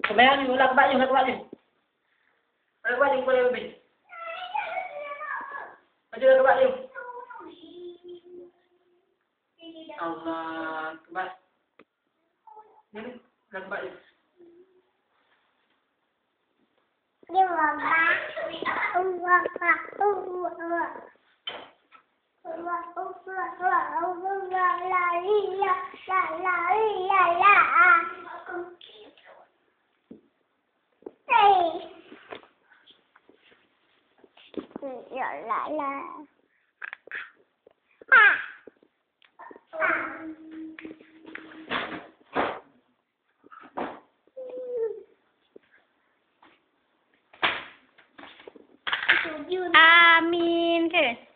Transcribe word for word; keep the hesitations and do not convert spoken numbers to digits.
Keumayang ni, ulah keubak jih, ulah keubak jih. Ulah keubak jih, ulah keubak jih. Maju ulah keubak jih. Allah, keubak. Ni, ni, ulah keubak jih. Amin ke?